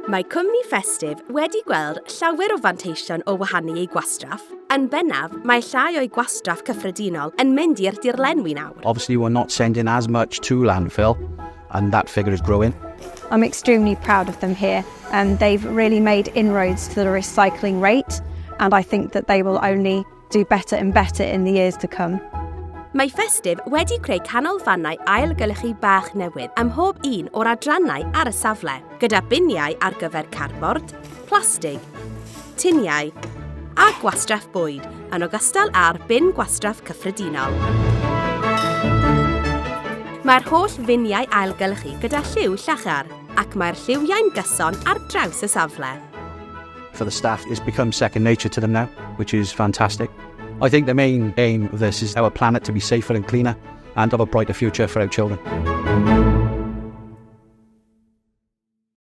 Mae cwmni Festive wedi gweld llawer o fanteision o wahanu eu gwastraff. Yn bennaf, mae llai o'u gwastraff cyffredinol yn mynd i'r dirlenwi nawr. Obviously, we're not sending as much to landfill, and that figure is growing. I'm extremely proud of them here, and they've really made inroads to the recycling rate, and I think that they will only do better and better in the years to come. Mae Festive wedi creu canolfannau ailgylchu bach newydd ym mhob un o'r adrannau ar y safle, gyda biniau ar gyfer cardbord, plastig, tuniau a gwastraff bwyd, yn ogystal â'r bin gwastraff cyffredinol. Mae'r holl finiau ailgylchu gyda lliw llachar, ac mae'r lliwiau'n gyson ar draws y safle. For the staff, it's become second nature to them now, which is fantastic. I think the main aim of this is our planet to be safer and cleaner and have a brighter future for our children.